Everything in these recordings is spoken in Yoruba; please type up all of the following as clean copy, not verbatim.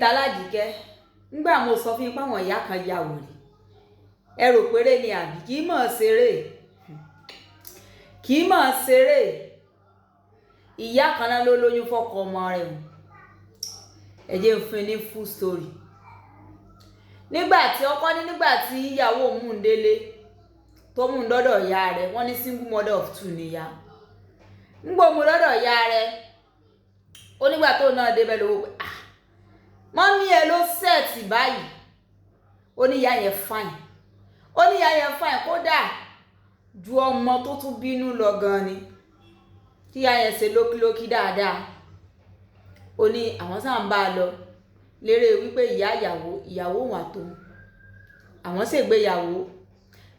Alájíkẹ́, ńgbà mo sọ fún yín pé àwọn ìyá kan ya wèrè, ẹ rò péré ni àbí kì í mọ̀ ṣeré, kì í mọ̀ ṣeré. Ìyá kan náà ló lóyún fọ́kọ ọmọ rẹ̀ o. Ẹ jẹ́ n fún yín ní full story. Nígbà tí ọkọ ní nígbà tí ìyàwó mú un délé, tó mú un dọ́dọ̀ ìyá rẹ̀, wọ́n ní single mother of two ni ìyá. Ńgbà ó mú dọ́dọ̀ ìyá rẹ̀, ó nígbà tó náà débẹ̀ lówó pé, "Ah, mummy ẹ ló set báyìí." Ó ní ìyá yẹn fine. Ó ní ìyá yẹn fine kódà ju ọmọ tó tún bínú lọ gan ni. Tí ìyá yẹn ṣe lókílókí dáadáa. Ó ní àwọn sáà ń bá a lọ lérè wípé ìyá ìyàwó, ìyàwó òun àtòun. Àwọn ṣègbéyàwó.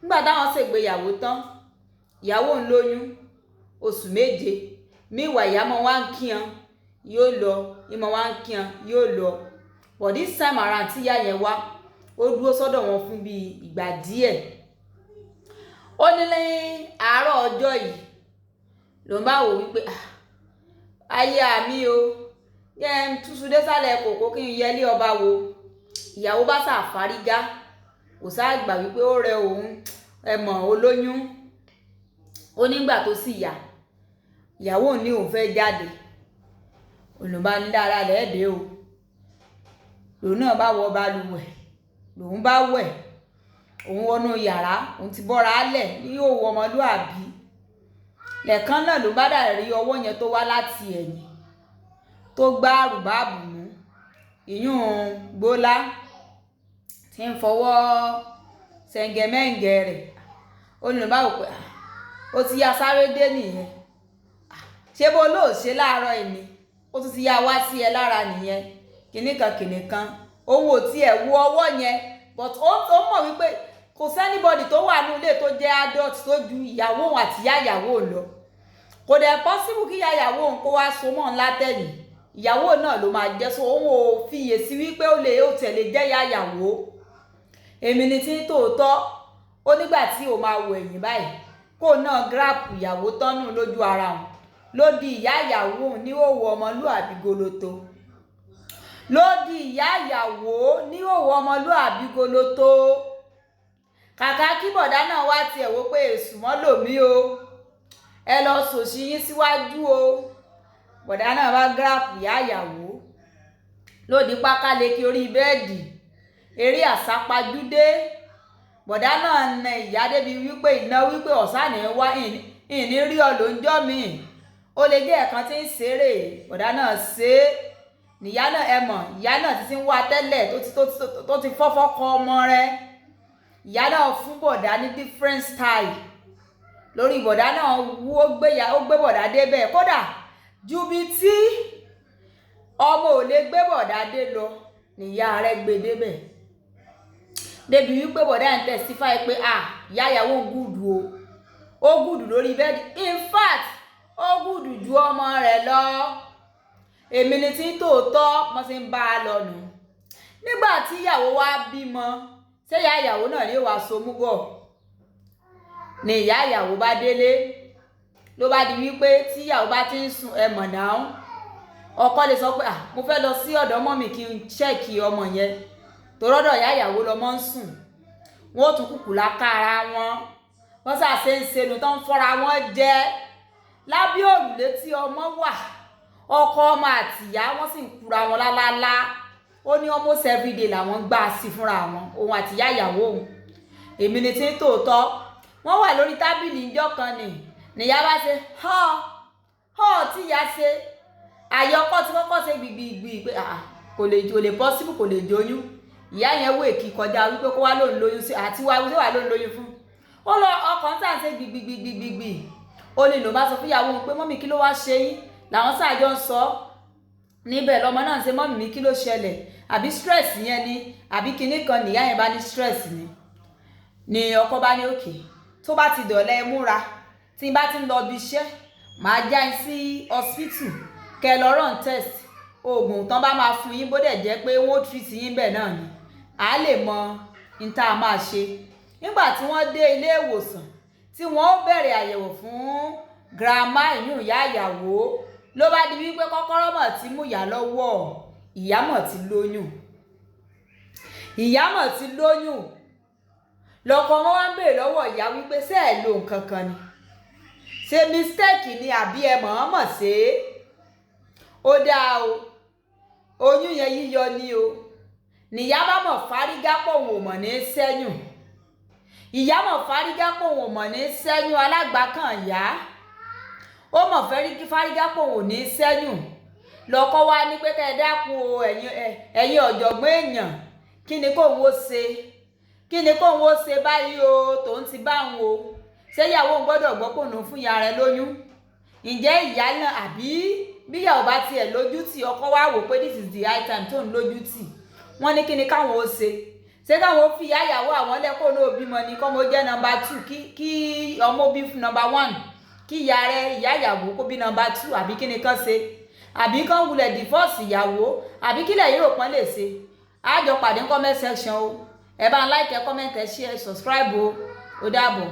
Nígbà táwọn ṣègbéyàwó tán, ìyàwó ń lóyún oṣù 7. Meanwhile, ìyá máa wá ń kían, yóò lọ, ìmọ̀ wá ń kían, yóò lọ. But this time around tí ìyá yẹn wá, ó dúró sọ́dọ̀ wọn fún bí ìgbà díẹ̀. Ó ní ní àárọ̀ ọjọ́ yìí ló ń bá wò wípé, "Ah, aya mi o, jẹ́ n túṣu dé sálẹ̀ kòkó kí n yẹlé ọba wo." Ìyàwó bá sà fárígá, kò sá gbà wípé ó rẹ òun, ẹ mọ̀ olóyún. Ó nígbà tó sì yá, ìyàwó òun ní òun fẹ́ jáde. Òun bá ní dáadáa lẹ́ẹ̀dẹ́ o. Lòun náà bá wọ balùwẹ̀, lòun bá wẹ̀, òun wọnú yàrá, òun ti bọ́ra lẹ̀ ní ìhòòhò ọmọlúàbí. Lẹ́ẹ̀kan náà ló bá dà rí ọwọ́ yẹn tó wá láti ẹ̀yìn, tó gbá rùbáàbù mú, ìyún gbólá tí ń fọwọ́ sẹ̀ǹgẹ̀mẹ̀ǹgẹ̀ rẹ̀. Ó ní ló bá wò pé, "Ah, ó ti ya sáré dé nìyẹn. Ṣé bó ló ṣe láàárọ̀ yìí ni? Ó tún ti ya wá sí ẹ lára nìyẹn." Kìnìkan kìnìkan. Òun ò tí ẹ̀ wo ọwọ́ yẹn, but ó mọ̀ wípé kò sí anybody tó wà nínú ilé tó jẹ́ adult tó ju ìyàwó òun àti ìyá ìyàwó òun lọ. Kò dẹ̀ possible kí ìyá ìyàwó òun kó wá so mọ́ òun látẹ̀yìn. Ìyàwó náà ló máa jẹ́, so òun ò fiyè sí wípé ó lè, ó tẹ̀lé jẹ́ ìyá ìyàwó. Èmi ni tí ń tòótọ́. Ó nígbà tí ó máa wò ẹ̀yìn báyìí, kó náà grab ìyàwó tán nù lójú ara òun. Ló di ìyá ìyàwó òun ní ìhòòhò ọmọlúàbí goloto. Ló di ìyá ìyàwó ní ìhòòhò ọmọlúàbí goloto. Kàkà kí bọ̀dá náà wá ti ẹ̀ wò pé èṣù mọ́ lò mí o. Ẹ lọ sòṣì yín síwájú o. Bọ̀dá náà bá grab ìyá ìyàwó. Ló di pákáleke orí bẹ́ẹ̀dì. Eré àsápajúdé. Bọ̀dá náà na ìyá débi wípé ìná wípé ọ̀sán ní wá, ìní rí ọ ló ń jọ́ mi. Ó lè jẹ́ ẹ̀kan tí ń ṣeré. Bọ̀dá náà ṣe é. Ìyá náà ẹ mọ̀, ìyá náà ti ń wá tẹ́lẹ̀ tó ti fọ́fọ́ kọ ọmọ rẹ̀. Ìyá náà fún bọ̀dá ní different style. Lórí bọ̀dá náà wú, ó gbé ìyá, ó gbé bọ̀dá dé bẹ́ẹ̀. Kódà ju bí tí ọmọ ò lè gbé bọ̀dá dé lọ, ní ìyá rẹ̀ gbé dé bẹ́ẹ̀. Débi wípé bọ̀dá ń testify pé, "Ah, ìyá ìyàwó ń good o. Ó good lórí bẹ́ẹ̀dì. In fact, ó good ju ọmọ rẹ̀ lọ." Èmi ni tí ń tòótọ́, mo sì ń bá a lọ nù. Nígbà tí ìyàwó wá bímọ, ṣé ìyá ìyàwó náà ní wàá so múgọ̀? Ni ìyá ìyàwó bá délé. Ló bá di wípé tí ìyàwó bá ti ń sùn, ẹ mọ̀ náà. Ọkọ lè sọ pé, "Ah, mo fẹ́ lọ sí ọ̀dọ̀ mummy kí n check ọmọ yẹn." Torí ọ̀dọ̀ ìyá ìyàwó lọmọ ń sùn. Wọ́n ó tún kùkù láká ara wọn. Wọ́n sá ṣe ń ṣe nu tó ń fọ́ra wọn jẹ. Lábẹ́ òrùlé tí ọmọ wà, ọkọ ọmọ àti ìyá wọ́n sì ń kura wọn lálálá. Ó ní almost everyday làwọn gbá sí fúnra wọn, òun àti ìyá ìyàwó òun. Èmi ni tí ń tòótọ́. Wọ́n wà lórí tábìlì ńjọ́ kan ni. Ni ìyá bá ṣe họ́, họ́ tí ìyá ṣe. Àyà ọkọ tí kọ́kọ́ ṣe gbìgbìgbì pé, "Àà, kò lè, kò lè possible, kò lè jóyún." Ìyá yẹn wò èkì kọjá wípé kó wá lóun lóyún sí, àti wá wípé wà lóun lóyún fún. Ó lọ ọkọ̀ ń tà ṣe gbìgbìgbìgbìgbì. Ó ní ló bá sọ fún ìyàwó òun pé, "Mummy, kí ló wá ṣe yín?" Làwọn sáà jọ ń sọ. Níbẹ̀ lọmọ náà ṣe, "Mummy mi, kí ló ṣẹlẹ̀? Àbí stress yẹn ni? Àbí kíní kan?" Ní ìyá yẹn bá ní stress ni. Ni ọkọ bá ní okay. Tó bá ti dọ̀lẹ́, ẹ múra. Tí n bá ti ń lọ ibi iṣẹ́, màá já yín sí hospital. Kẹ́ lọ run test. Òògùn tán bá máa fún yín bó dẹ̀ jẹ́ pé wọ́n ó treat yín bẹ́ẹ̀ náà ni. A lè mọ ohun tí a máa ṣe. Nígbà tí wọ́n dé ilé ìwòsàn, tí wọ́n ó bẹ̀rẹ̀ àyẹ̀wò fún grandma, ìyún ìyá ìyàwó, ló bá di wípé kọ́kọ́rọ́ mọ̀ tí mú ìyá lọ́wọ́. Ìyá mọ̀ ti lóyún, ìyá mọ̀ ti lóyún. Lọ́kọ wọn wá ń béèrè lọ́wọ́ ìyá wípé, ṣé ẹ lo nǹkan kan ni? Ṣé mistake ni àbí ẹ mọ̀ọ́mọ̀ ṣe é? Ó dáa o, oyún yẹn yíyọ ni o. Nìyá bá mọ̀ fárígá pọ̀, òun ò mọ̀ ní sẹ́yùn. Ìyá mọ̀ fárígá pọ̀, òun ò mọ̀ ní sẹ́yùn. Alágbàkàn ìyá, ó mọ̀ fárígá pọ̀, òun ò ní sẹ́yùn. Lọ́kọ wá ní pé, kẹ́ ẹ dákun o, ẹ̀yin ọ̀jọ̀gbọ́n èèyàn, kí ni kóun ó ṣe? Kí ni kóun ó ṣe báyìí o? Tòun ti bá òun o, ṣé ìyàwó òun gbọ́dọ̀ gbọ́ pé òun fún ìyá rẹ̀ lóyún? Ǹjẹ́ ìyá náà, àbí bíyàwó bá tiẹ̀ lójú tì? Ọkọ wá wò pé this is the high time tóun lójú tì. Wọ́n ní kí ni káwọn ó ṣe? Ṣé káwọn ó fi ìyá ìyàwó àwọn lẹ́kọ̀ọ́ náà bímọ ni, kọ́mọ ó jẹ́ number two, kí ọmọ bí fún number one, kí ìyá rẹ̀, ìyá ìyàwó, kó bí number two, àbí kí ni kán ṣe? Àbí kán wulẹ̀ divorce ìyàwó, àbí kílẹ̀ yìí rò pọ́n lè ṣe? Àjọ pàdé ní comment section o. Ẹ bá ń like, ẹ comment, ẹ share, subscribe o. Ó dàbọ̀.